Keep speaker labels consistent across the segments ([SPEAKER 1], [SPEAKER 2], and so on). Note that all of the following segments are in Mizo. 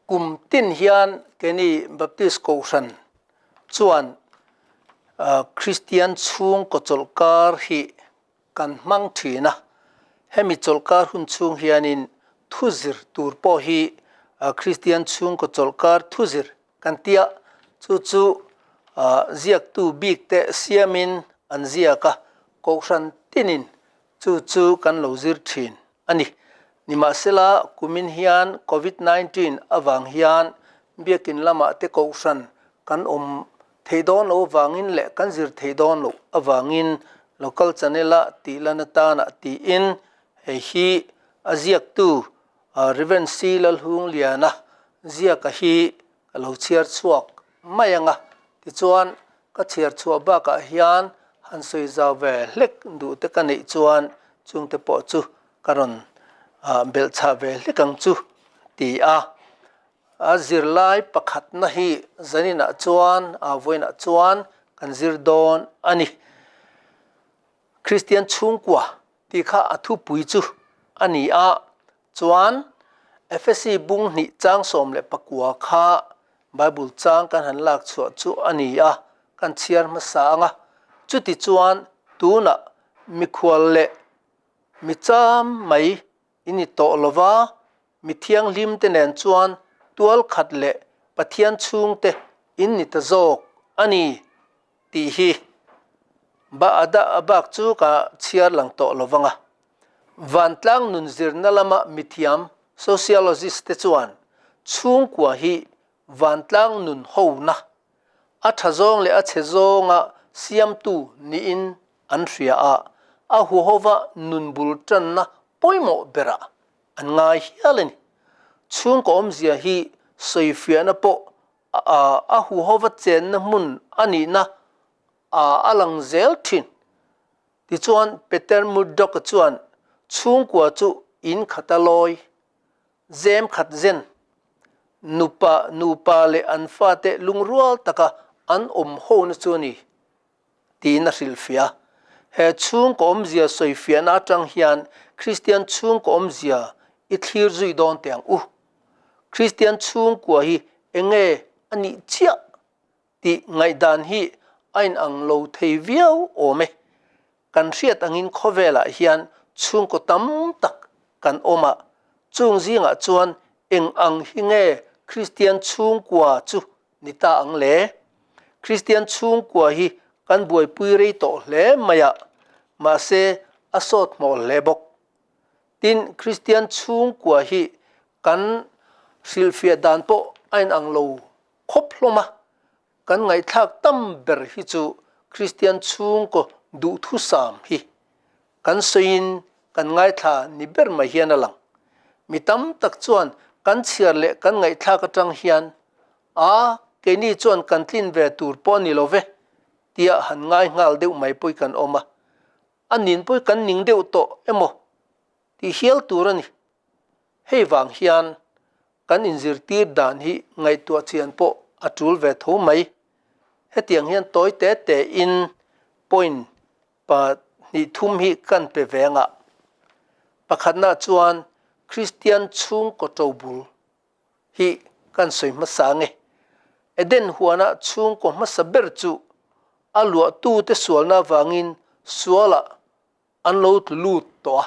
[SPEAKER 1] Kum tin hian keini Baptist Kohhran chuan Kristian chhungkaw chawlhkar hi kan hmang thin a, hemi chawlhkar hun chhung hianin thuzir tur pawh hi Kristian chhungkaw chawlhkar thuzir kan ti a, chu chu ziaktu bik te siamin an ziak a, Kohhran tinin chu chu kan lo zir thin a ni. Nimahsela, kumin hian Covid 19 avang hian biakin lamah te Kohhran kan awm theih dawn loh avangin leh kan zir theih dawn loh avangin Local Channel-a tih lan atana tiin hei hi a ziaktu Rev. C. Lalhungliana ziaka hi ka lo chhiar chhuak mai ang a. Tichuan, ka chhiar chhuah bakah hian han sawi zau ve hlek duh te ka neih chuan chungte pawh chu ka rawn belh chhah ve hlek ang chu ti a. A zirlai pakhatna hi zaninah chuan, vawiinah chuan kan zir dawn a ni. Kristian chhungkua tih kha a thupui chu a ni a, chuan Efesi bung hnih chang 19 kha Bible chang kan han lak chhuah chu a ni a, kan chhiar hmasa ang a. Chuti chuan tunah mikhual leh mi cham mai i ni tawh lo va, mi thianghlim te nen chuan tual khat leh Pathian chhungte in ni ta zawk a ni. Tih hi a bak chu ka chhiar lang tawh lo vang a. Vantlang nun zirna lama mithiam, sociologist, te chuan chhungkua hi vantlang nun hona, a tha zawng leh a chhe zawnga siamtu niin an hria a, a huhova nun bul tanna pawimawh berah an ngai hial a ni. Chhungkaw awmzia hi sawifiahna pawh a huhova chenna hmun a nihna a lang zel thin. Tichuan, Peter Murdoch-a chuan chhungkua chu in khata lawi, zem khat zen, nupa nupa leh an fate lungrual taka an awm hona chu a ni tiin a hrilhfiah a. He chhungkaw awmzia sawifiahna atang hian Kristian chhungkaw awmzia i thlir zui dawn teh ang u. Kristian chhungkua hi enge a nih chiah tih ngaihdan hi a inang lo thei viau awm e. Kan hriat angin khawvelah hian chhungkaw tam tak kan awm a, chung zingah chuan eng ang hi nge Kristian chhungkua chu ni ta ang le? Kristian chhungkua hi kan buaipui rei tawh hle mai a, mahse a sawt hmawh hle bawk. Tin, Kristian chhungkua hi kan hrilhfiah dan pawh a inang lo khawp hlawm a, kan ngaihthlak tam ber hi chu Kristian chhungkaw duhthusam hi kan sawiin kan ngaithla ni ber mai hian a lang. Mi tam tak chuan kan chhiar leh kan ngaihthlak atang hian, A, keini chuan kan tlin ve tur pawh a ni lo ve, tia han ngai nghal deuh mai pawh kan awm a. A nin pawh kan ning deuh tawh emaw tih hial tur a ni. Hei vang hian kan inzirtir dan hi ngaihtuah chian pawh a tul ve tho mai. Hetiang hian tawi te tein point 2 thum hi kan pe ve anga. Pakhatna chuan Kristian chhungkaw ṭobul hi kan sawi hmasa ange. Eden huana chhungkaw hmasa ber chu a luahtute sualna avangin sualah an lo tlu lut tawh a.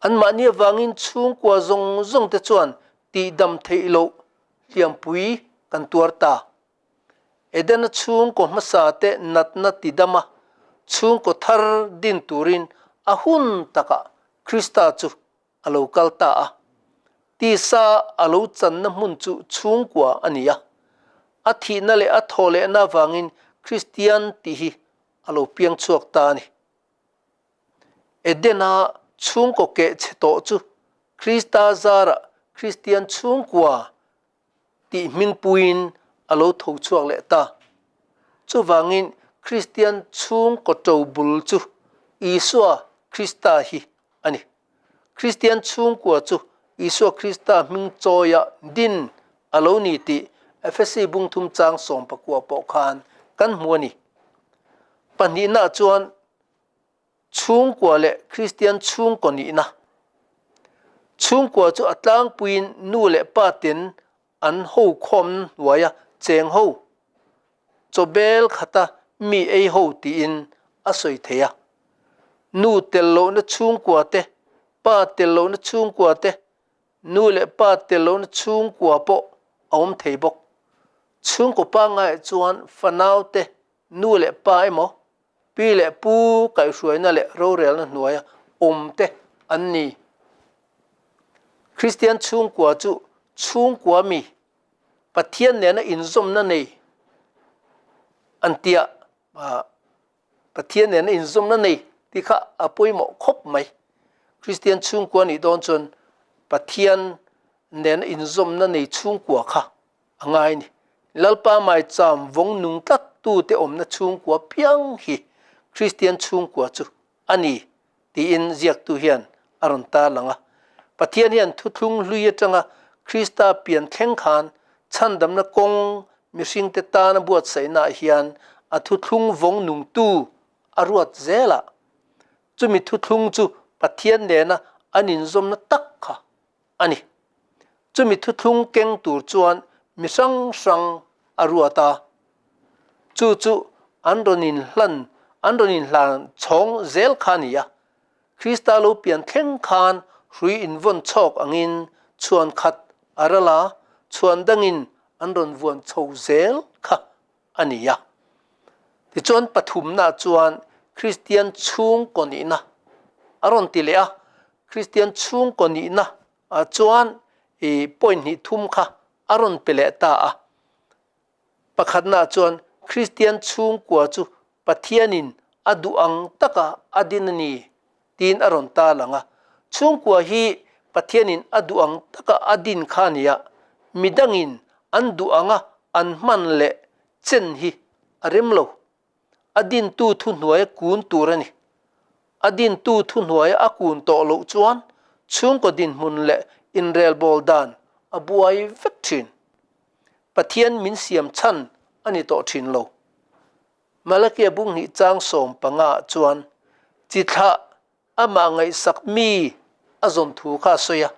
[SPEAKER 1] Anmahni avangin chhungkua zawng zawngte chuan tihdam theih loh hliampui kan tuar ta. Edena chhungkaw hmasa te natna tidam a, chhungkaw thar din turin a hun takah Krista chu a lo kal ta a. Tisa a lo channa hmun chu chhungkua a ni a. A thihna leh a thawhlehna avangin Kristian tih hi a lo piang chhuak ta a ni. Edena chhungkaw keh chhe tawh chu Krista zarah Kristian chhungkua tih hmingpuiin a lo tho chhuak leh ta. Chuvangin Kristian chhungkaw ṭo bul chu Isua Krista hi a ni. Kristian chhungkua chu Isua Krista hming chawia din a lo ni tih Efesi bungthum chang 19 pawh khan kan hmu a ni. Pahnihnaah chuan Chhungkua leh Kristian chhungkaw nihna. Chhungkua chu a tlangpuiin nu leh pa ten An ho khawmna hnuaia cheng ho, chaw bel khata mi ei ho tiin a sawi thei a. Nu tel lohna chhungkua te, pa tel lohna chhungkua te, nu leh pa tel lohna chhungkua pawh a awm thei bawk. Chhungkaw pangaiah chuan fanau te nu leh pa emaw, pi leh pu kaihhruaina leh rorelna hnuaia awm te an ni. Kristian chhungkua chu chhungkua mi, Pathian nena inzawmna nei an tia, Pathian nena inzawmna nei tih kha a pawimawh khawp mai. Kristian chhungkua nih dawn chuan Pathian nena inzawmna nei chhungkua kha a ngai a ni. Lalpa maicham vawng nung tlat tute awmna chhungkua piang hi Kristian chhungkua chu a ni tiin ziaktu hian a rawn tarlang a. Pathian hian thuthlung hlui atanga Krista pian thleng khan chhandamna kawng mihringte tana buatsaihnaah hian a thuthlung vawng nungtu a ruat zel a. Chumi thuthlung chu Pathian nena an inzawmna tak kha a ni. Chumi thuthlung keng tur chuan mi hrang hrang a ruat a, chu chu an rawn inhlan an rawn inhlan chhawng zel kha a ni a. Krista lo pian thleng khan hrui invawn chhawk angin chhuan khat a ral a, chhuan dangin an rawn vuan chho zel kha a ni a. Tichuan pathumna chuan Kristian chhungkaw nihna a rawn ti leh a, Kristian chhungkaw nihna chuan i point hnih thum kha a rawn pe leh ta a. Pakhatna chuan Kristian chhungkua chu Pathianin a duh ang taka a din a ni tiin a rawn tarlang a. Chhungkua hi Pathianin a duh ang taka a din kha a ni a, midangin an duh anga an hman leh chen hi a rem lo. A dintu thuhnuaia kun tur a ni. A dintu thuhnuaia a kun tawh loh chuan chhungkaw dinhmun leh inrelbawl dan a buai vek thin. Pathian min siam chhan a ni tawh thin lo. Malakia bunghnih chang 15 chuan chi thlah amah ngaihsak mi a zawn thu kha a sawi a,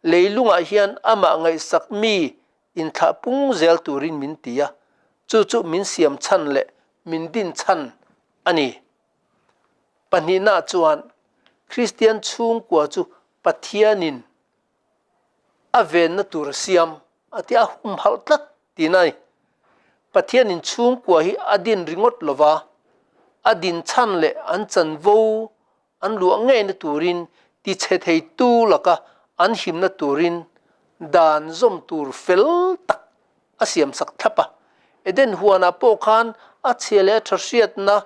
[SPEAKER 1] leilungah hian amah ngaihsak mi inthlah pung zel turin min ti a, chu chu min siam chhan leh min din chhan a ni. Pahnihnaah chuan Kristian chhungkua chu Pathianin a venna tur a siam a ti a humhalh tlat tihna a ni. Pathianin chhungkua hi a din ringawt lova, a din chhan leh an chanvo an luah ngeina turin tichhe theitu laka an himna turin dan zawm tur fel tak a siamsak thlap a. Eden huanah pawh khan a chhia leh a tha hriatna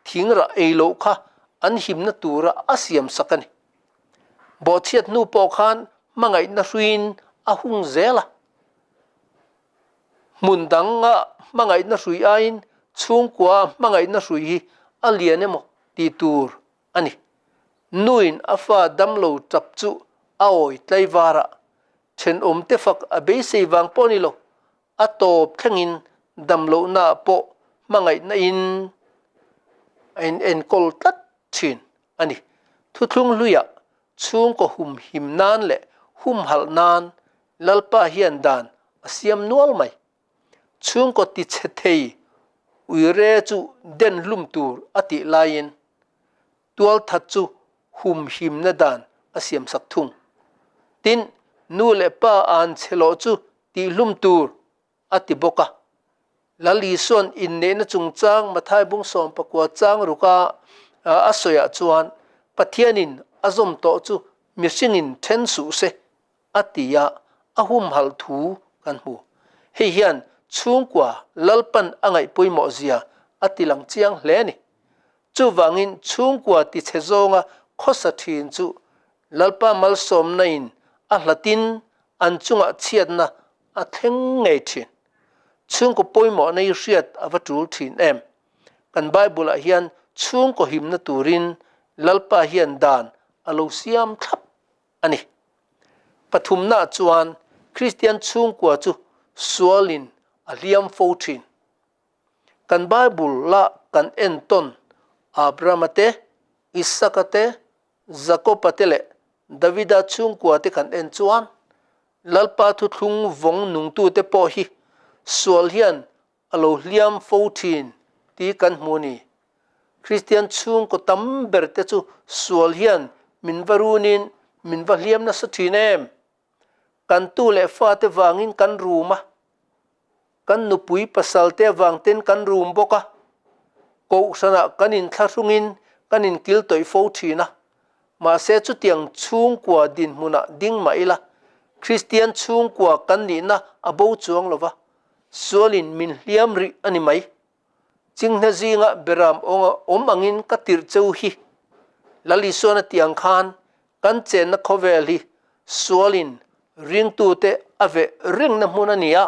[SPEAKER 1] thingrah ei loh kha an himna tura a siamsak a ni. Bawhchhiat hnu pawh khan hmangaihna hruiin a hung zel a. Hmun danga hmangaihna hrui aiin chhungkua hmangaihna hrui hi a lian emaw tih tur a ni. Nuin a fa damlo tap chu a awi tlaivar a, thenawmte fak a beisei vang pawh a ni lo, a tawp thlengin damlohnaah pawh hmangaihna in a inenkawl tlat thin a ni. Thuthlung hluiah chhungkaw humhim nan leh humhalh nan Lalpa hian dan a siam nual mai. Chhungkaw tichhe thei uire chu den hlum tur a tih laiin tualthat chu humhimna dan a siamsak thung. Tin, nu leh pa an chhe lawh chu tihhlum tur a ti bawk a. Lal Isua'n inneihna chungchang Mathai bung 19 chang ruka a sawiah chuan Pathianin a zawm tawh chu mihringin then suh se a ti a, a humhalh thu kan hmu. Hei hian chhungkua Lalpan a ngaih pawimawh zia a ti lang chiang hle a ni. Chuvangin chhungkua tichhe zawnga khawsa thin chu Lalpa malsawmna in a hlatin an chungah chhiatna a thleng ngei thin. Chhungkaw pawimawhna hi hriat a va tul thin em? Kan Bible-ah hian chhungkaw himna turin Lalpa hian dan a lo siam thlap a ni. Pathumnaah chuan Kristian chhungkua chu sualin a hliam fo thin. Kan Bible-a kan entawn Abrahama te, Isaka te, Jakoba te leh Davida chhungkua te kan en chuan. Lalpa thuthlung vawng nungtute pawh hi sual hian a lo hliam fo thin tih kan hmu a ni. Kristian chhungkaw tam berte chu sual hian min va runin min va hliam nasa thin em? Kan tu leh fate vangin kan rum a, kan nupui pasalte avangten kan rum bawk a, kohhranah kan inthlahrungin kan inkil tawih fo thin a. Mahse chutiang chhungkua dinhmunah ding mah ila, Kristian chhungkua kan nihna a bo chuang lo va, sualin min hliam rih a ni mai. Chinghne zinga beram awm angin ka tirh cheu hi. Lal Isuan a tih ang khan kan chenna khawvel hi sualin ringtute a veh rengna hmun a ni a.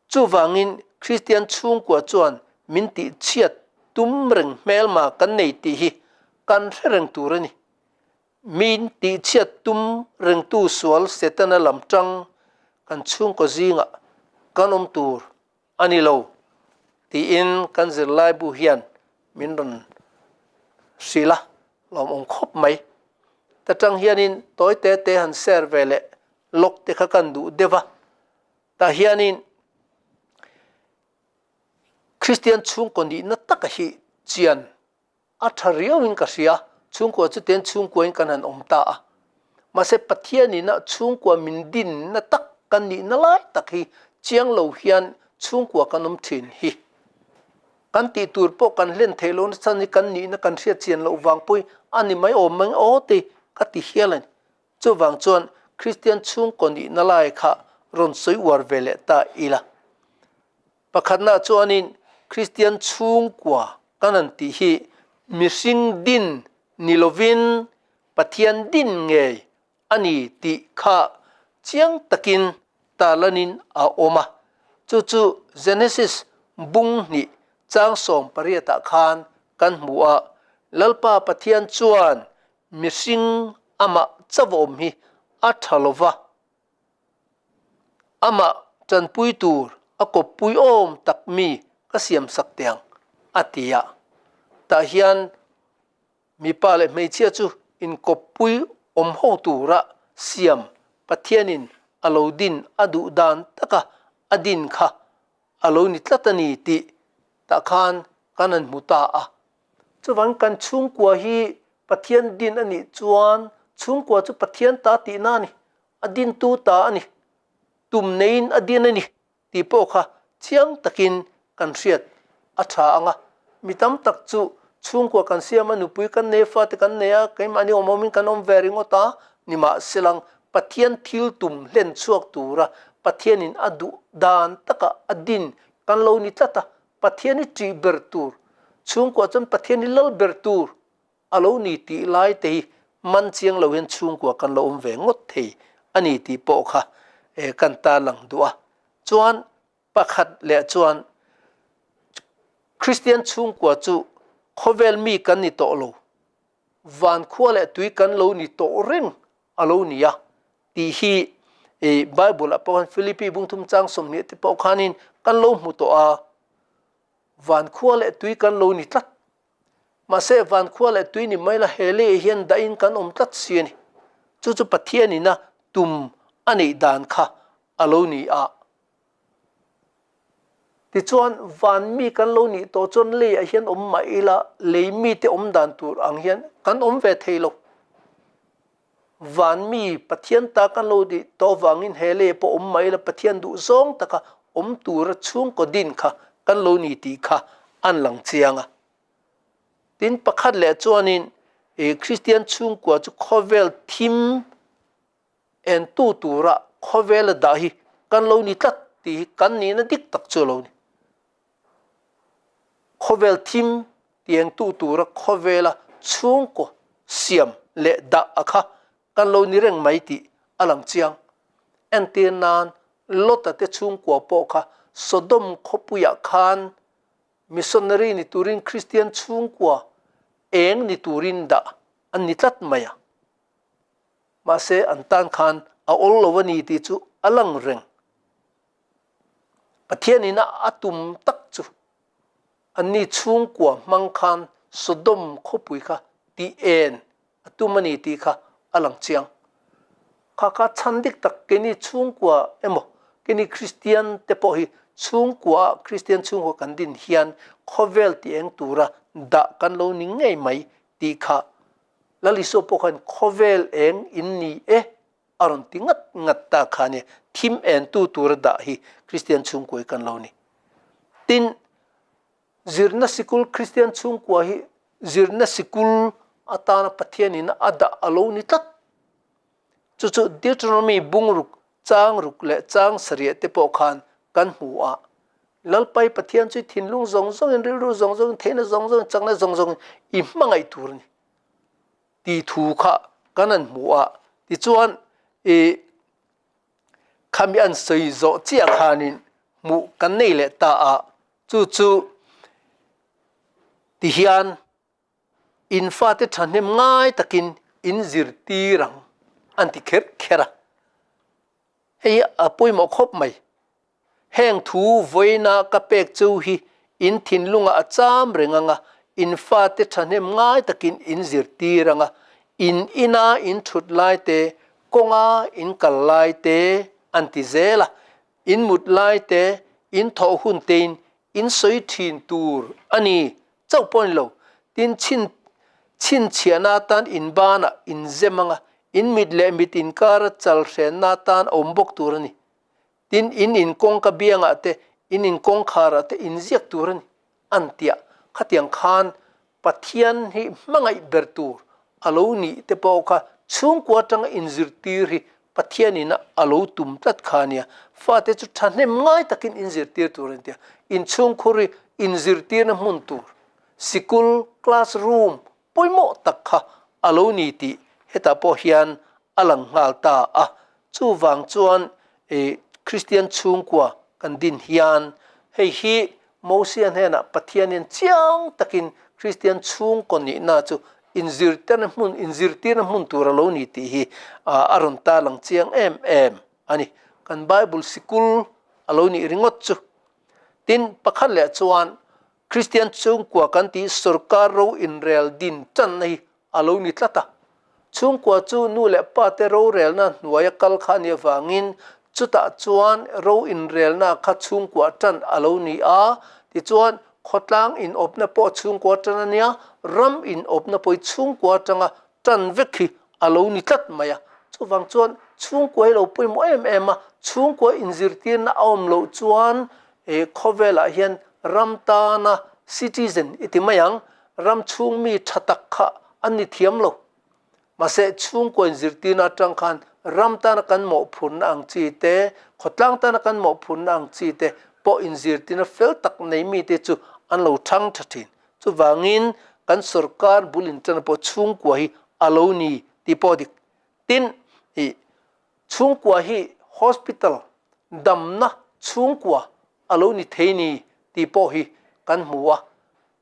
[SPEAKER 1] Chuvangin Kristian chhungkua chuan min tihchhiat tum reng hmelma kan nei tih hi kan hre reng tur a ni. Min tihchhiat tum rengtu sual Setana lam tang kan chhungkaw zingah kan awm tur a ni lo tiin kan zirlaibu hian min rawn hrilh a, lawmawm khawp mai. Ta tang hianin tawi te te han share ve leh lawk te kha kan duh deuh a. Tah hianin Kristian chhungkaw nihna taka hi chian a tha riauin ka hria, chhungkua chu tian chhungkuain kan han awm ta a. Mahse Pathianina chhungkua min dinna tak kan nihna lai tak hi chiang lo hian chhungkua kan awm thin hi. Kan tih tur pawh kan hlen theih lohna chhan hi kan nihna kan hriat chian loh vang pawhin a ni mai awm mai aw te ka ti hial a ni. Chuvang chuan Kristian chhungkaw nihna lai kha rawn sawi uar ve leh ta ila. Pakhatna chuanin Kristian chhungkua kan han tih hi mihring din ni lovin Pathian din ngei a ni tih kha chiang takin tarlanin a awm a. Chu chu Genesis bung hnih chang 18 ah khan kan hmu a, Lalpa Pathian chuan Mihring amah chauh awm hi a tha lo va, amah tanpui tur a kawppui awm tak mi ka siam sak teh ang, a ti a. Tah hian mipa leh hmeichhia chu inkawppui awm ho tura siam Pathianin a lo din a duh dan taka a din kha a lo ni tlat a ni tih tah khan kan han hmu ta a. Chuvang kan chhungkua hi Pathian din a nih chuan chhungkua chu Pathian ta tihna a ni, a dintu ta a ni, tum neiin a din a ni tih pawh kha chiang takin kan hriat a tha ang a. Mi tam tak chu chhungkua kan siam a, nupui kan nei a, fate kan nei a, keimahni awm awmin kan awm ve ringawt a, nimahselang Pathian thil tum hlen chhuak tura Pathianin a duh dan taka a din kan lo ni tlat a, Pathian i ṭih ber tur, chhungkua chuan Pathian i lal ber tur a lo ni tih lai te hi man chiang lo hian chhungkua kan lo awm ve ngawt thei a ni tih pawh kha kan tarlang duh a. Chuan pakhat leh chuan Kristian chhungkua chu khawvel mi kan ni tawh lo, van khua leh tui kan lo ni tawh reng a lo ni a tih hi Bible ah pawh khan Philippi bungthum chang 20 te pawh khanin kan lo hmu tawh a, van khua leh tui kan lo ni tlat. Mahse van khua leh tui ni mai la he lei hian dahin kan awm tlat si a ni. Chu chu Pathianina tum a neih dan kha a lo ni a. Tichuan van mi kan lo nih tawh chuan leiah hian awm mah ila lei mite awm dan tur ang hian kan awm ve thei lo. Van mi Pathian ta kan lo nih tawh avangin he lei pawh awm mah ila Pathian duh zawng taka awm tura chhungkaw din kha kan lo ni tih kha an lang chiang a. Tin pakhat leh chuanin Kristian chhungkua chu khawvel thim entu tura khawvela dah hi kan lo ni tlat tih hi kan nihna dik tak chu a lo ni. Khawvel thim tiengtu tura khawvela chhungkaw siam leh dah a kha kan lo ni reng mai tih a lang chiang. Entir nan Lota te chhungkua pawh kha Sodom khawpuiah khan missionary ni turin Kristian chhungkua eng ni turin dah an ni tlat mai a. Mahse an tan khan a awl lo a ni tih chu a lang reng. Pathianin a tum tak chu anni chhungkua hmang khan Sodom khawpui kha tih en a tum a ni tih kha a lang chiang. Kha kha chhan dik tak keini chhungkua emaw keini Kristian te pawh hi chhungkua ah Kristian chhungkua kan din hian khawvel ti eng tura dah kan lo ni ngei mai tih kha Lal Isua pawh khan khawvel eng in ni e a rawn ti ngat ngat ta kha nia thim en tu tura dah hi Kristian chhungkua hi kan lo ni. Tin, zirna sikul Kristian chhungkua hi zirna sikul atana Pathianin a dah a lo ni tlat. Chu chu Deuteronomy bungruk, changruk leh chang sarih te pawh khan kan hmu a. Lalpai Pathian chu thinlung zawng zawngin, rilru zawng zawngin, theihna zawng zawngin, chakna zawng zawngin i hmangaih tur a ni tih thu kha kan han hmu a. Tichuan, i khami an sawi zawh chiah khanin hmuh kan nei leh ta a. Chu chu tihian In fate thahnem ngai takin in zirtir ang an ti kher kher a. Hei hi a pawimawh khawp mai. Heng thu vawiina ka pek chu hi in thinlungah a cham reng ang a, in fate thahnem ngai takin in zirtir ang a, in ina in thut lai te, kawnga in kal lai te an ti zel a, in mut lai te, in thawh hun tein in sawi thin tur a ni chauh pawh a ni lo. Tin, chhin chhinchhiahna atan in banah in zem ang a, in mit leh mit inkara chal hrenna atan a awm bawk tur a ni. Tin, in inkawngka biangah te, in inkawngkharah te in ziak tur a ni. An tiah khatiang khan Pathian hi hmangaih ber tur a lo nih te pawh kha chhungkua atanga inzirtir hi Pathianin a lo tum tlat kha a nia. Fate chu thahnem ngai takin inzirtir tur a ni tia. Inchhungkhur hi inzirtirna hmun tur, sikul, class room, pawimawh tak kha a lo ni tih hetah pawh hian a lang nghal ta a. Chuvang chuan Kristian chhungkua kan din hian hei hi Mosia hnenah Pathianin chiang takin Kristian chhungkaw nihna chu inzirtirna hmun inzirtirna hmun tur a lo ni tih hi a rawn tarlang chiang em em a ni. Kan Bible sikul a lo nih ringawt chu. Tin, pakhat leh chuan Kristian chhungkua kan tih sorkar ro inrel din tanna hi a lo ni tlat a. Chhungkua chu nu leh pa te rorelna hnuaia kal kha a nih avangin chutah chuan ro inrelna kha chhungkua tan a lo ni a, tichuan khawtlang inawpna pawh chhungkua tan a nia, ram inawpna pawh hi chhungkua atanga tan vek hi a lo ni tlat mai a. Chuvang chuan chhungkua hi lo pawimawh em em a, chhungkua inzirtirna a awm loh chuan He khawvelah hian ram tana citizen i ti mai ang, ram chhung mi tha tak kha an ni thiam lo. Mahse, chhungkua inzirtirna atang khan ram tana kan mawhphurhna ang chi te, khawtlang tana kan mawhphurhna ang chi te pawh inzirtirna fel tak nei mite chu an lo thang tha thin. Chuvangin, kan sorkar bul inṭana pawh chhungkua hi a lo ni tih pawh a dik. Tin, i Chhungkua hi hospital damna chhungkua a lo ni thei ni tih pawh hi kan hmu a.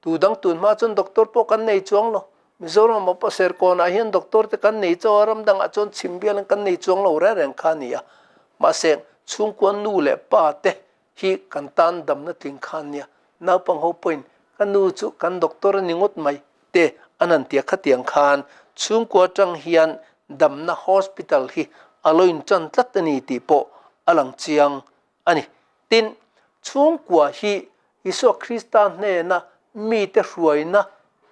[SPEAKER 1] Tu dang tun hma chuan doctor pawh kan nei chuang lo. Mizoram ah pawh Serkawnah hian doctor te kan nei chauh a, ram dangah chuan chhim bialin kan nei chuang lo reng reng kha a ni a. Mahse, chhungkua nu leh pa te hi kan tan damna tling kha an nia. Naupang ho pawhin ka nu chu kan doctor a ni ngawt mai te an han tia khatiang khan chhungkua atang hian damna hospital hi a lo intan tlat a ni tih pawh a lang chiang a ni. Tin, chhungkua hi Isua Krista hnena mite hruaina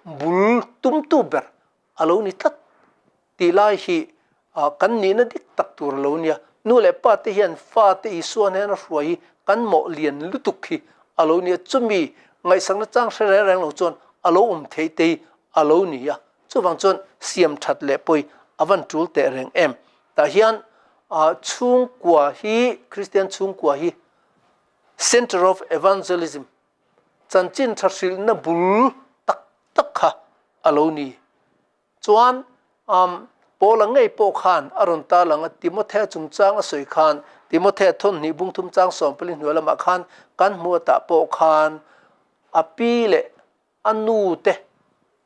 [SPEAKER 1] bul tumtu ber a lo ni tlat tih lai hi kan nihna dik tak tur a lo nia. Nu leh pa te hian fate Isua hnena hruai hi kan mawh lian lutuk hi a lo nia. Chumi ngaihsakna chang hre reng reng lo chuan a lo awm theih te hi a lo ni a. Chuvang chuan siam that leh pawi a van tul teh reng em. Tah hian chhungkua hi, Kristian chhungkua hi Centre of Evangelism, chanchin tha hrilhna bul tak tak kha a lo ni. Chuan Paula ngei pawh khan a rawn tarlang a, Timothea chungchang a sawi khan, Timothea thawnhnih bungthum chang sawmpali hnuai lamah khan kan hmu atah pawh khan a pi leh a nu te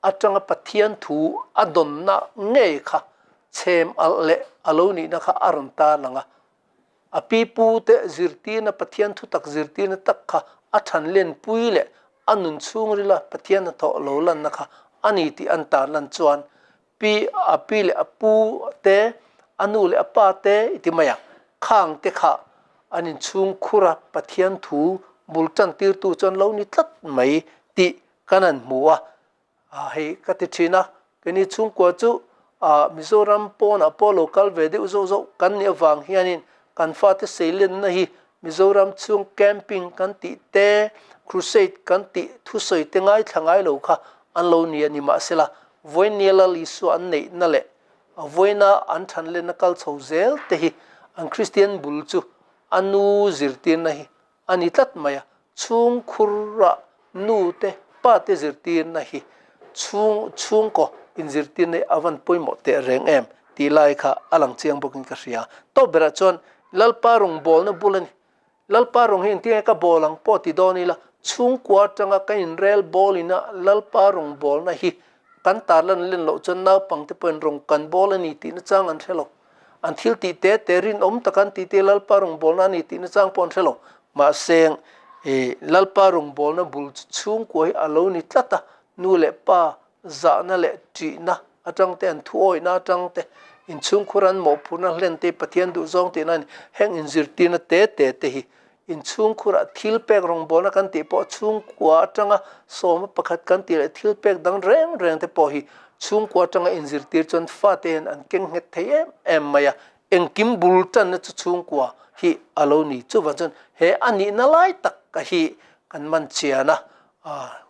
[SPEAKER 1] atanga Pathian thu a dawnna ngei kha chhem alh leh a lo nihna kha a rawn tarlang a. A pi pu te zirtirna Pathian thutak zirtirna tak kha a than lenpui leh a nun chhungrila Pathian hnathawh lo lanna kha a ni tih an tarlan chuan pi a pi leh a pu te A nu leh a pa te i ti mai ang, khang te kha an inchhung khur a, Pathian thu bul tan tirtu chuan lo ni tlat mai tih kan han hmu a. Hei ka ti thin a, keini chhungkua chu Mizoram pawnah pawh lo kal ve deuh zawk zawk kan nih avang hianin kan fate seilenna hi Mizoram chhung camping kan tih te, crusade kan tih thusawi te ngaithla ngai lo kha an lo ni a ni. Mahsela, vawinia Lal Isua an neihna leh vawiina an thanlenna kal chho zel te hi an Kristian bul chu a nu zirtirna hi a ni tlat mai a, chhungkhura nu te pa te zirtirna hi chhung chhungkaw inzirtirna hi a van pawimawh teh reng em tih lai kha a lang chiang bawkin ka hria. Tawp berah chuan Lalpa rawngbawlna bul a ni. Lalpa rawng hi engtin nge ka bawl ang pawh ti dawn ila, chhungkua atanga ka inrel bawlina Lalpa rawngbawlna hi kan tarlan len loh chuan naupangte pawhin rawng kan bawl a ni tihna chang an hre lo. An thil tih te te rinawm taka an tih te Lalpa rawngbawlna a ni tihna chang pawh an hre lo. Mahse, Lalpa rawngbawlna bul chu chhungkua hi a lo ni tlat a, nu leh pa zahna leh ṭihna atang te, an thuawihna atang te, inchhungkhur an mawhphurhna hlen te, Pathian duhzawng tihna a ni. Heng inzirtirna te te te hi inchhungkhurah thil pek rawngbawlna kan tih pawh chhungkua atanga sawma pakhat kan tih leh thil pek dang reng reng te pawh hi chhungkua atanga inzirtir chuan fate hian an keng nghet thei em em mai a, engkim bul tanna chu chhungkua hi a lo ni. Chuvang chuan he a nihna lai tak hi kan man chian a,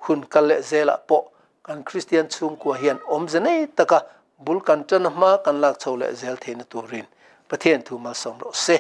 [SPEAKER 1] hun kal leh zelah pawh kan Kristian chhungkua hian awmze nei taka bul kan tan a hma kan lak chho leh zel theihna turin Pathian thu malsawm rawh se.